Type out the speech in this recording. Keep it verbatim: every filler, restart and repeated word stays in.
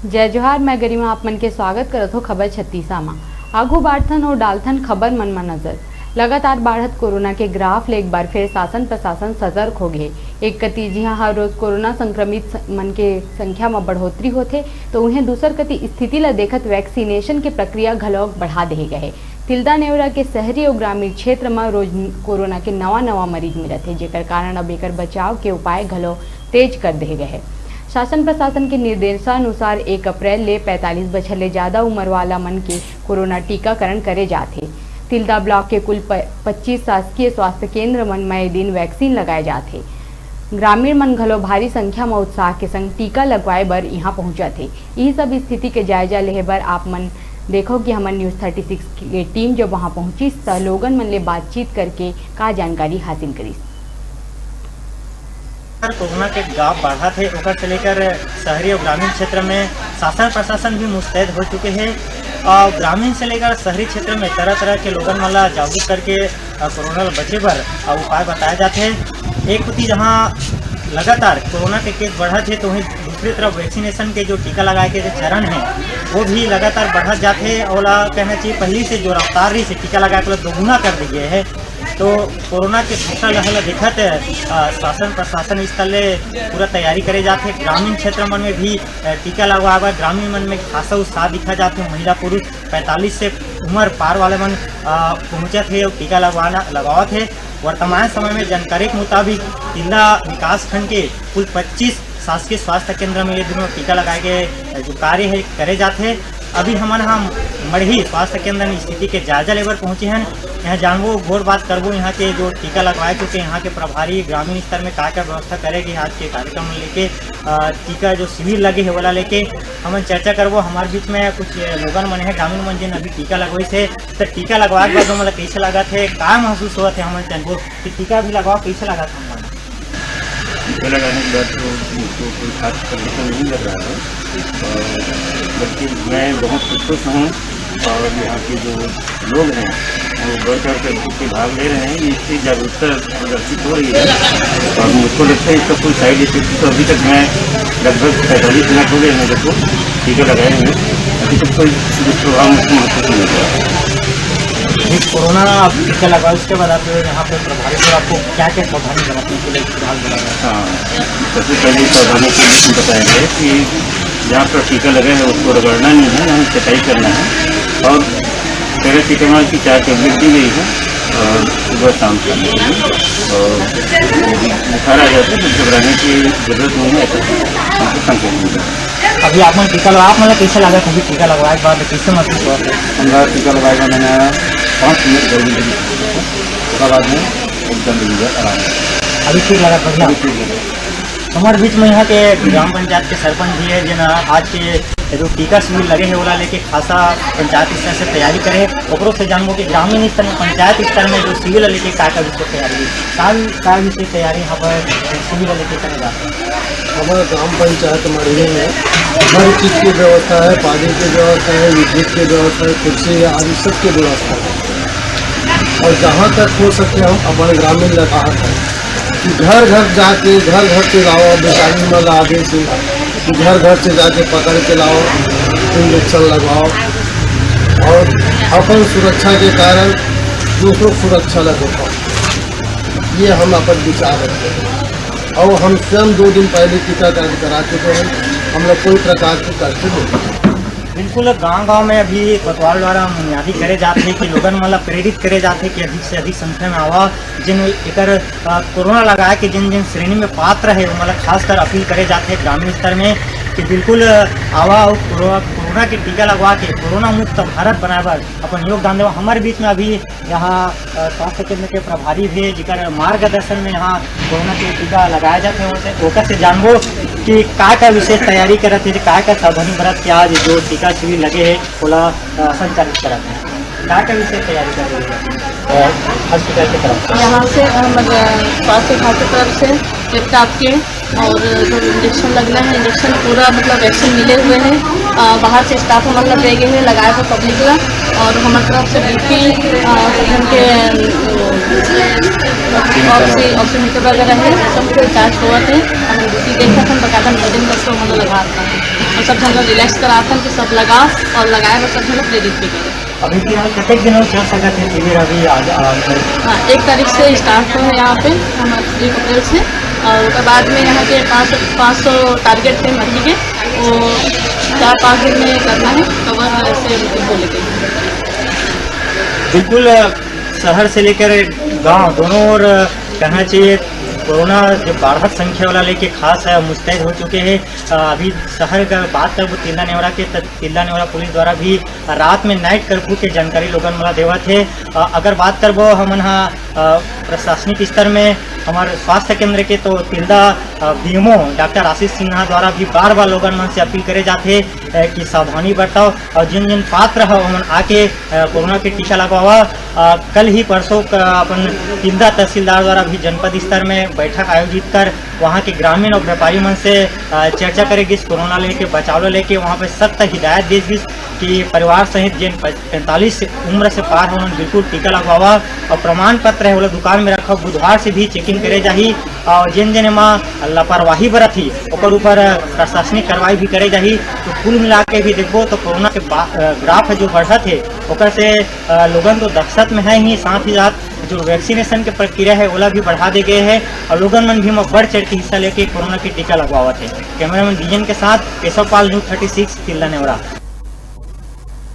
जय जोहार, मैं गरिमा आप मन के स्वागत करत हो खबर छत्तीसा मा। आगू बाढ़थन अउ डालथन खबर मन मा नजर। लगातार बाढ़त कोरोना के ग्राफ ले एक बार फिर शासन प्रशासन सतर्क हो गए। एक कति जिहां हर रोज कोरोना संक्रमित स-, मन के संख्या मा बढ़ोतरी होथे, तो उहें दूसर कति स्थिति ला देखत वैक्सीनेशन के प्रक्रिया घलो बढ़ा देहे गए हे। तिल्दा नेवरा के शहरी अउ ग्रामीण क्षेत्र म रोज कोरोना के नवा-नवा मरीज मिलत हे, जेकर कारण अब एकर बचाव के उपाय घलो तेज कर देहे गए हे। शासन प्रशासन के निर्देशानुसार एक अप्रैल ले पैंतालीस बछर ले ज्यादा उमर वाला मन के कोरोना टीकाकरण करे जात हे। तिल्दा ब्लॉक के कुल प-, पच्चीस शासकीय स्वास्थ्य केंद्र मन म ए दिन वैक्सीन लगाए जात हे। ग्रामीण मन घलो भारी संख्या म उत्साह के संग टीका लगवाए बर इहां पहुंचत हे। इही सब स्थिति के जायजा लेहे बर आप मन देखो कि हमर न्यूज़ थर्टी सिक्स के टीम जब वहां पहुंचिस, त लोगन मन ले बातचीत करके का जानकारी हासिल करिस। कोरोना के गांव बढ़त हे, ओकर से लेकर शहरी और ग्रामीण क्षेत्र में शासन प्रशासन भी मुस्तैद हो चुके हैं और ग्रामीण से लेकर शहरी क्षेत्र में तरह-तरह के लोगन मन ला जागरूक करके, अ, कोरोना ले बचे बर, अ, उपाय बताए जात हे। एक कोति जहां लगातार कोरोना के केस बढ़त हे, तो वहीं दूसरी तरफ वैक्सीनेशन के जो टीका लगाए के जो चरण हे, वो भी लगातार बढ़त जात हे। ओला कहना चाहिए, पहली से जो रफ्तार रही से टीका लगाए के, ओला दोगुना कर दिए हे। तो कोरोना के दूसरा लहर ला देखत, अ, शासन प्रशासन स्तर ले पूरा तैयारी करे जात हे। ग्रामीण क्षेत्र मन में भी, अ, टीका लगवाए बर ग्रामीण मन में खासा उत्साह दिखा जात हे। महिला पुरुष पैंतालीस से उमर पार वाले मन, अ, पहुंचत हे और टीका लगवाना, लगावत हे। वर्तमान समय में जानकारी के मुताबिक तिल्दा विकास खंड के कुल पच्चीस शासकीय स्वास्थ्य केंद्र में ये दिनों टीका लगाए के जो कार्य हे, करे जात हे। अभी हमन ह मड़ही स्वास्थ्य केंद्र में स्थिति के जायजा लेबर पहुंचे हन। यहाँ जानबो, गोठ बात करबो यहाँ के जो टीका लगवाए चुके, यहाँ के प्रभारी ग्रामीण स्तर में का-का व्यवस्था करे गे आज के कार्यक्रम लेके, अ, टीका जो शिविर लगे हे, ओला लेके हमन चर्चा करबो। हमार बीच में कुछ लोगन मन हे, ग्रामीण मन, जिन अभी टीका लगवाइस हे, त टीका लगवाए के बाद ओमन ला कइसे लागत हे, का महसूस होवत हे, हमन जानबो कि टीका भी लगवा कइसे लागत हे हमन ला? टीका लगाने के बाद तो मुझको कोई खास तकलीफ तो नहीं लग रहा है, और बल्कि मैं बहुत खुश हूँ। और यहाँ के जो लोग हैं, वो बढ़ चढ़ कर इससे भाग ले रहे हैं, इससे जागरूकता प्रदर्शित हो रही है। और मुझको लगता है, इसका कोई साइड इफेक्ट तो अभी तक, मैं लगभग पैंतालीस मिनट हो गए मेरे को टीका लगाए हुए, अभी तक कोई दुष्प्रभाव मुझको महसूस नहीं हुआ। ये कोरोना आप टीका लगाए, उसके बाद आप यहाँ पे प्रभारी हो, आपको क्या क्या सावधानी बरतने के लिए, सुझाव दिया गया? हाँ, सबसे पहले सावधानी के लिए बताया गया कि जहाँ पर टीका लगा है, उसको रगड़ना नहीं है, ना ही सफाई करना है। और पैरासिटामोल की चार टेबलेट दी गई है और सुबह शाम खाने के लिए। और यदि बुखार आ जाता है, तो घबराने की जरूरत नहीं है, ऐसा हमको संकेत मिला। अभी आप मन टीका लगा, आप मन ला कइसे लगा? अभी टीका लगवाए के बाद कइसे महसूस होवत हे? हमरा टीका लगवाए के बाद मैंने पाँच मिनट गर्मी लगी, उसके बाद में एकदम रिलीफ आराम। अभी ठीक लगा, बढ़िया। अभी ठीक लगा। हमारे बीच में यहाँ के ग्राम पंचायत के सरपंच भी है, जिन आज के जो टीका शिविर लगे है, ओला लेके खासा पंचायत स्तर से तैयारी करे है। ओकरो से जानबो कि ग्रामीण स्तर में, पंचायत स्तर में जो शिविर ला लेके का का विशेष तैयारी है, का, का विशेष तैयारी यहाँ पर शिविर ला लेके करे जाते हैं? हमारे ग्राम पंचायत मड़ही में हर चीज की व्यवस्था है, पानी की व्यवस्था है, विद्युत की व्यवस्था है, कुर्सी है, आदि सब की व्यवस्था है। और जहाँ तक हो सके, हम अपन ग्रामीण ला कहा था कि घर घर जाके, घर घर से लाओ, अधिकारी मन ला आदेश है कि घर घर से जाके पकड़ के लाओ, इंजेक्शन लगाओ और अपन सुरक्षा के कारण दूसरों की सुरक्षा ला देखो। ये हम अपन विचार रखते हैं और हम स्वयं दो दिन पहले टीकाकरण करा चुके हैं, हम लोग कोई प्रकार की कष्ट नहीं। बिल्कुल, गांव-गांव में अभी कोतवाल द्वारा मुनियादी करे जात हे कि लोगन मन ला प्रेरित करे जात हे कि अधिक से अधिक संख्या में आवा, जिन एकर, अ, कोरोना लगाए के जिन, जिन श्रेणी में पात्र हे, ओमन ला खासकर अपील करे जात हे ग्रामीण स्तर में कि बिल्कुल, अ, आवा अउ कोरो-, कोरोना के टीका लगवा के कोरोना मुक्त भारत बनाए बर अपन योगदान देवा। हमारे बीच में अभी यहाँ, अ, स्वास्थ्य केंद्र के प्रभारी भी, जिकर मार्गदर्शन में यहाँ कोरोना के टीका लगाए जात हे, ओकर से जानबो कि का का विशेष तैयारी करत हे, का का सावधानी बरत के आज जो टीका शिविर लगे हे, ओला, अ, संचालित करत हे, का का विशेष तैयारी कर रहे हैं, अ, हॉस्पिटल के तरफ से? यहाँ से, अ, मतलब, स्वास्थ्य विभाग की तरफ से स्टाफ के और जो इंजेक्शन लगना है, इंजेक्शन पूरा मतलब वैक्सीन मिले हुए हैं। अ, बाहर से स्टाफ हमन ला दे गए हैं लगाए बर पब्लिक ला, और हमारे तरफ से डीपी प्रखंड के ऑक्सी ऑक्सीमीटर वगैरह है, सब कुछ चार्ज हुआ थे। हम डीपी देखा था, बकायदा मेंटेन करके हमन ला लगा था, और सब जगह रिलैक्स करा था कि सब लगाओ, और लगाए बर सब जगह प्रेरित भी करें। अभी फिलहाल कतेक दिन और चल सकत है शिविर? अभी आज, आज हाँ, एक तारीख से स्टार्ट हुआ है यहाँ पे हमारे एक अप्रैल से, और उसके बाद में यहाँ के पाँच पाँच सौ टारगेट थे मरीज के, वो चार पाँच दिन में करना है कवर, ऐसे बोले थे। बिल्कुल, अ, शहर से लेकर गांव दोनों ओर, अ, कहना चाहिए, कोरोना जो बाढ़त संख्या वाला लेके खास, अ, मुस्तैद हो चुके हैं। अ, अभी शहर का बात करबो तिल्दा नेवरा के, त तिल्दा नेवरा पुलिस द्वारा भी रात में नाइट कर्फ्यू के जानकारी लोगन मन ला देवत हे। अ, अगर बात करबो हमन हा, अ, प्रशासनिक स्तर में हमारे स्वास्थ्य केंद्र के, तो तिल्दा, अ, बीएमओ डॉक्टर आशीष सिन्हा द्वारा भी बार बार लोगन मन से अपील करे जाथे, अ, कि सावधानी बरताओ और जिन जिन पात्र ह ओमन आके, अ, कोरोना के टीका लगवावा। अ, कल ही परसों क-, अपन तिल्दा तहसीलदार द्वारा भी जनपद स्तर में बैठक आयोजित कर वहाँ के ग्रामीण और व्यापारी मन से, अ, चर्चा करे गिस कोरोना लेके बचाव ला लेके। वहाँ पे सख्त हिदायत दे गिस कि परिवार सहित जिन प-, पैंतालीस उम्र से पार हो, ओमन बिल्कुल टीका लगवावा और प्रमाण पत्र है, ओला दुकान में रखा, बुधवार से भी चेकिंग करे जाही। और जिन जिन एमा लापरवाही बरत ही, ओकर ऊपर प्रशासनिक कार्रवाई भी करे जाही। तो कुल मिला के भी देखबो तो कोरोना के बा-, अ, ग्राफ जो बढ़त हे, ओकर से, अ, लोगन तो दहशत में है ही, साथ ही साथ जो वैक्सीनेशन के प्रक्रिया है, ओला भी बढ़ा दे गए है और लोगन मन भी बढ़ चढ़ के हिस्सा लेके कोरोना के टीका लगवावत है। कैमरामैन विजन के साथ Keshav Pal, news thirty six, Tilda Neora.